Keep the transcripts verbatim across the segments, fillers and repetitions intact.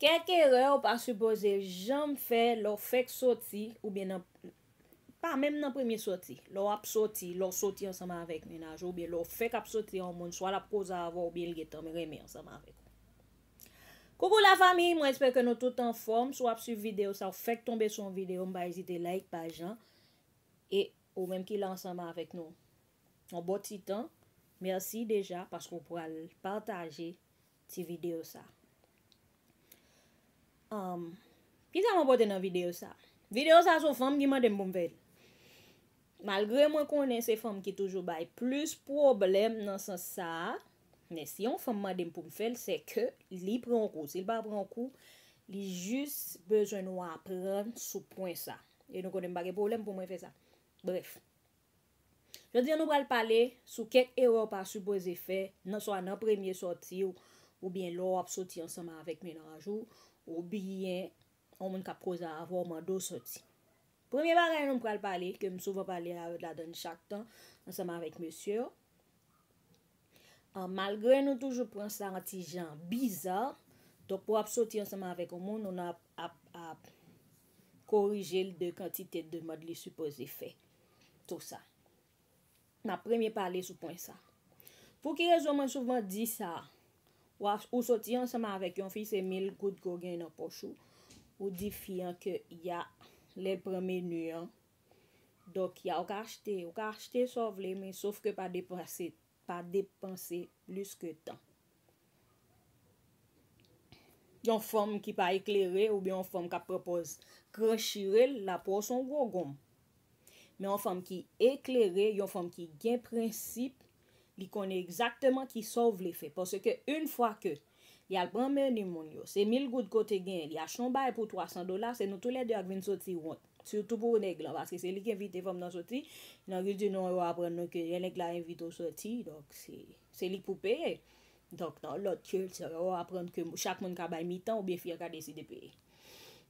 Kèk erè w pa sipoze janm fè lè w fèk soti, oubyen nan, pa menm nan premye soti, lè w ap soti, lè w soti ansanm avèk mennaj ou, oubyen lè w fèk ap soti yon moun, swa l ap koze avè w, oubyen l gentan renmen ansanm avèk ou. Koukou la fanmi, mwen espere ke nou tout anfòm. Si w ap swiv videyo sa, w fèk tonbe sou yon videyo, m pa ezite like paj lan. E ou menm ki la ansanm avèk nou yon bon ti tan, mèsi deja paske w pral pataje ti videyo sa. Um, ki sa mwen pote nan videyo sa? Videyo sa se yon fanm ki mande m pou m fè l. Malgre mwen konnen se fanm ki toujou bay plis pwoblèm nan sans sa a, men si yon fanm mande m pou m fè l, se ke li pran yon kou. Si l pa pran yon kou, li jis bezwen nou aprann sou pwen sa. E nou konnen m pa gen pwoblèm pou mwen fè sa. Brèf. Jodi a nou pral pale sou kèk erè w pa sipoze fè, nan swa nan premye sòti w, oubyen lè w ap soti ansanm avèk mennaj ou, oubyen yon moun k ap koze avè w mande w sòti. Premye bagay nou pral pale, ke m souvan pale la, ladan l chak tan, ansanm avèk mesye yo. An, malgre nou toujou pran sa yon ti jan biza, donk pou w ap soti ansanm avèk yon moun, ou nan ap, ap, ap korije l de kantite demann li sipoze fè. Tou sa. N ap premye pale sou pwen sa. Pou ki rezon mwen souvan di sa? Ou ap, ou soti ansanm avèk yon fi, se mil goud ke w gen nan pòch ou. Ou di fi an ke ya, lè l pran meni an. Donk, ya, ou ka achte, ou ka achte sa w vle, men sof ke pa depanse, pa depanse plis ke tan. Yon fanm ki pa eklere oubyen yon fanm k ap pran pòz gran chire l, l ap wè w se yon gwo gonm. Men yon fanm ki eklere, yon fanm ki gen prensip, li konnen egzakteman ki sa w vle fè. Paske yon fwa ke li al pran meni moun yo, se mil goud ke w te genyen, li achte yon bagay pou twa san dola, se nou toulède ak vin soti wont. Sitou pou nèg lan, paske se li ki envite fanm nan soti. Nan vil di non, yo aprann nou ke lè nèg la envite w soti, donk se, se li k pou peye. Donk, nan lòt kilti, yo aprann ke chak moun ka bay mitan oubyen fi an ka deside peye.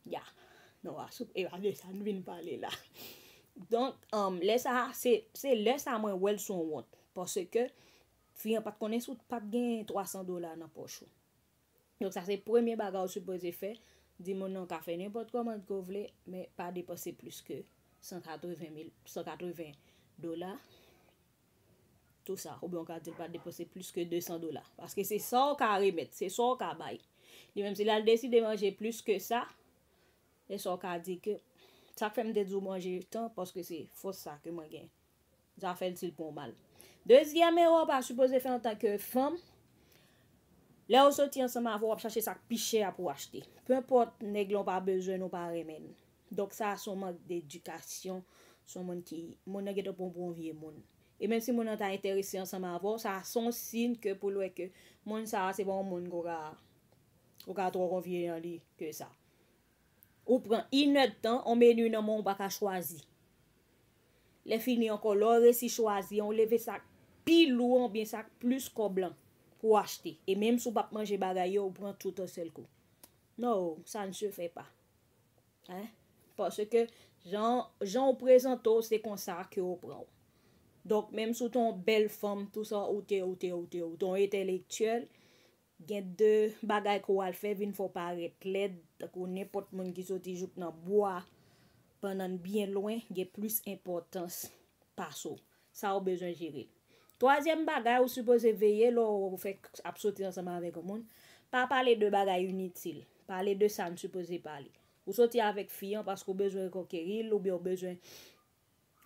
Ya. Non, a sou, e pa de sa n vin pale la. Donk, um, lè sa, se, se lè sa mwen wè l se yon wont. Paske fi an pa t konnen si w pa t gen twa san dola nan pòch ou. Donk, sa se premye bagay ou sipoze fè. Di moun nan w ka fè nenpòt kòmand ke w vle, men pa depanse plis ke san katreven mil, san katreven dola. Tou sa. Oubyen w ka di l pa depanse plis ke de san dola. Paske se sa w ka remèt, se sa w ka bay. Li menm, si l al deside manje plis ke sa, se sa w ka di ke, sa k fè m te di w manje tan, paske se fòs sa ke mwen gen. Zafè l di l pran w mal. Dezyèm erè w pa sipoze fè antanke fanm, lè w soti ansanm avè w, w ap chache sa k pi chè a pou w achte. Penpòt nèg lan w pa bezwen l, ou pa renmen l. Donk, sa a se yon mank dedikasyon. Se yon moun ki, moun nan gentan pran w pou yon vye moun. E menm si moun nan ta enterese ansanm avè w, sa a se yon siy ke pou l wè ke moun sa a se pa yon moun ke w ka, ou ka twò konfye nan li ke sa. Ou pran inèdtan, yon meni nan men w, ou pa ka chwazi. Lè fini ankò, lè w resi chwazi an, ou leve sa k pi lou an oubyen sa k plis kòb lan pou w achte. E menm si w p ap manje bagay yo, ou pran tout yon sèl kou. Non, ça ne se fait pas. Hein? Paske jan, jan w prezante w, se konsa ke yo pran w. Donk, menm si w te yon bèl fanm, tou sa, ou te, ou te, ou te, ou te yon entèlektyèl, gen de bagay ke w al fè vin fè w parèt lèd, tankou nenpòt moun ki soti jouk nan bwa, pandan n byen lwen, gen plis enpòtans pase w. Sa w bezwen jere l. Twazyèm bagay, ou sipoze veye lè w fèk ap soti ansanm avèk yon moun. Pa pale de bagay initil. Pale de sa n sipoze pale. Ou soti avèk fi an paske w bezwen konkeri l, oubyen w bezwen,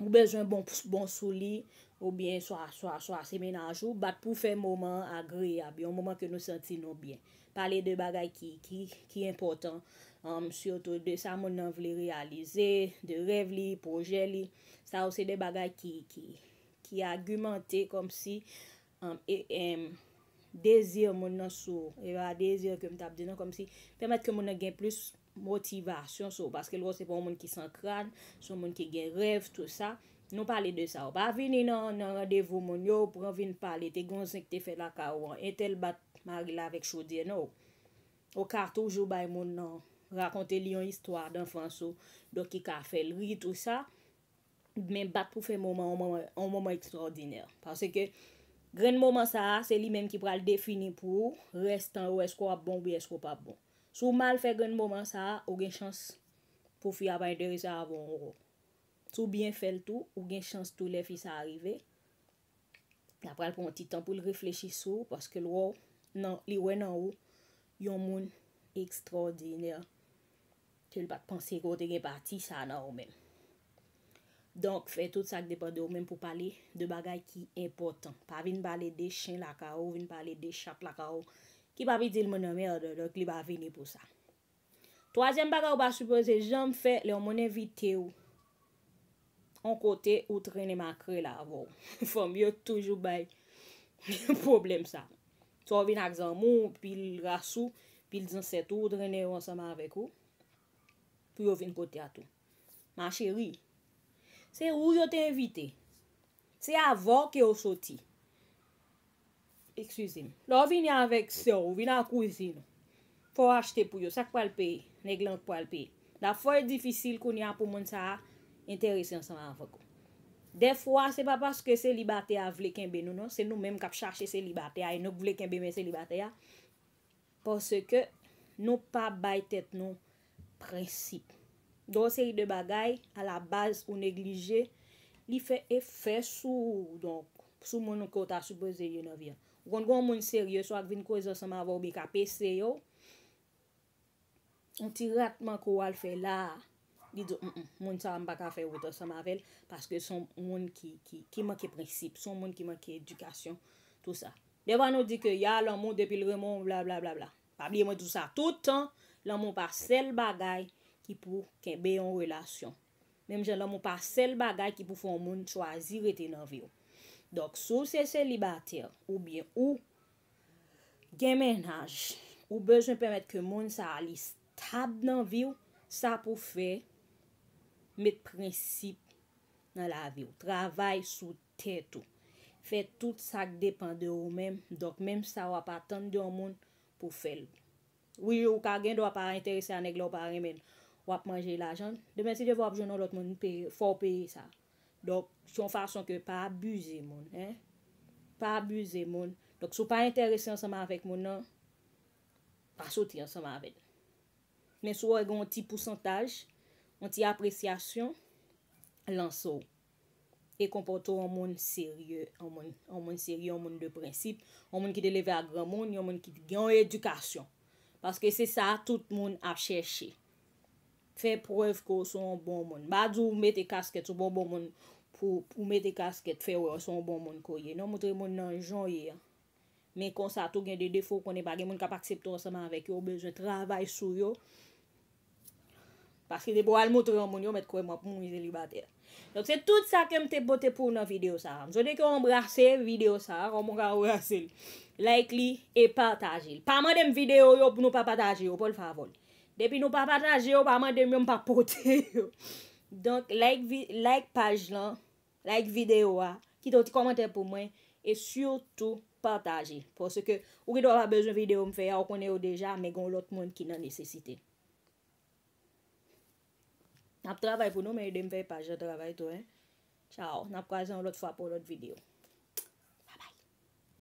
ou bezwen bon, bon sou li, oubyen swa, swa, swa se mennaj ou, bat pou fè moman an agreyab, yon moman ke nou santi nou byen. Pale de bagay ki, ki, ki enpòtan, um, sitou de sa moun nan vle reyalize, de rèv li, pwojè li. Sa yo se de bagay ki, ki, ki agimante kòmsi, um, e, em, dezi moun nan sou, e pa dezi ke m t ap di non, kòmsi pèmèt ke moun nan gen plis motivasyon sou, paske l wè w se pa yon moun ki san kràn, se yon moun ki gen rèv, tou sa. Nou pale de sa. Ou pa vini nan, nan randevou moun yo, ou pran vin pale. Te gen yon zen k te fèt lakay ou an, entèl bat mari l avèk chodyè, non. Ou ka toujou bay moun nan, rakonte li yon istwa danfans ou, donk ki ka fè l ri, tou sa. Men bat pou fè moman, yon moman, yon moman ekstraòdinè. Paske grenn moman sa a, se li menm ki pral defini pou ou, rès tan yo, èske w ap bon oubyen èske w p ap bon. Si w mal fè grenn moman sa a, ou gen chans pou fi a pa enterese avè w ankò. Si w byen fè l tou, ou gen chans tou lè fi sa a rive, l ap pral pran yon ti tan pou l reflechi sou ou, paske l wè w nan, li wè nan ou yon moun ekstraòdinè ke l pa t panse ke w te gen pati sa nan ou menm. Donk, fè tout sa k depann de ou menm pou pale de bagay ki enpòtan. Pa vin pale de chen lakay ou, vin pale de chat lakay ou, ki p ap itil moun nan mèd, donk li pa vini pou sa. Twazyèm bagay ou pa sipoze janm fè, lè yon moun envite w yon kote, ou trennen makrèl avè w. Fanm yo toujou bay pwoblèm sa. Swa w vin ak zanmi w, pil ras ou, pil zansèt ou, ou trennen yo ansanm avèk ou pou yo vin kote a tou. Ma chérie, se ou yo te envite. Se avè w ke yo soti. Eskize m. Lè w vini avèk sè w, ou vin ak kouzin ou, fò w achte pou yo. Sa k pral peye? Nèg lan k pral peye. L ap fè w difisil kounye a pou moun sa a enterese ansanm avèk ou. Dèfwa, se pa paske selibatè a vle kenbe nou, non. Se nou menm k ap chache selibatè a, e nou k vle kenbe men selibatè a. Paske nou pa bay tèt nou prensip. Gen yon seri de bagay, alabaz, ou neglije, li fè efè sou ou, donk, sou moun ke w ta sipoze ye nan vi a. Ou konn gen yon moun serye, swa k vin koze ansanm avè w, oubyen k ap eseye w, yon ti ratman ke w al fè la a, li di, "Mm, mm, moun sa a, m pa ka fè wout ansanm avè l, paske se yon moun ki, ki, ki manke prensip, se yon moun ki manke edikasyon, tou sa." Dèfwa nou di ke, "Ya, lanmou, depi l renmen w, bla, bla, bla, bla." Pa bliye mwen di w sa tout tan, lanmou pa sèl bagay ki pou kenbe yon relasyon. Menm jan lanmou pa sèl bagay ki pou fè yon moun chwazi rete nan vi w. Donk, si w se selibatè, oubyen ou gen mennaj, ou bezwen pèmèt ke moun sa a li stab nan vi w, sa pou fè met prensip nan lavi w. Travay sou tèt ou. Fè tout sa k depann de ou menm. Donk, menm sa w ap atann de yon moun pou fè l. Wi, ou ka gen dwa pa enterese a nèg la, ou pa renmen l. W ap manje lajan l. Demen, si Dye vle, w ap jwenn yon lòt moun, peye, fò w peye sa. Donk, se yon fason ke pa abize moun, en. Pa abize moun. Donk, si w pa enterese ansanm avèk moun nan, pa soti ansanm avè l. Men si w wè gen yon ti pousantaj, yon ti apresyasyon, lanse w. E konpòte w an moun serye, an moun, an moun serye, an moun de prensip, an moun ki te leve ak granmoun, yon moun ki gen yon edikasyon. Paske se sa tout moun ap chèche. Fè prèv ke w se yon bon moun. M pa di w mete kaskèt, se yon bon, bon moun pou, pou mete kaskèt, fè wè w se yon bon moun ke w ye. Non, montre moun nan jan w ye a. Men konsa tou gen de defo, ou konnen pa gen moun k ap aksepte w ansanm avèk yo, ou bezwen travay sou yo. Paske depi w al montre yon moun, yo mèt kwè m ap mouri selibatè. Donk, se tout sa ke m te pote pou w nan videyo sa a. M swete ke w anbrase videyo sa a, kòm w ka anbrase l. Like li e pataje l. Pa mande m videyo yo pou nou pa pataje yo, pa l favòl. Depi nou pa pataje yo, pa mande m yo, m pa pote yo. Donk, like vi-, like paj lan, like videyo a, kite yon ti kòmantè pou mwen, e sitou pataje. Paske ou gen dwa pa bezwen videyo m fè a, ou konnen yo deja, men gen yon lòt moun ki nan nesesite. N ap travay pou nou, men ede m fè paj la travay tou, en. Tchao. N ap kwaze yon lòt fwa pou yon lòt videyo.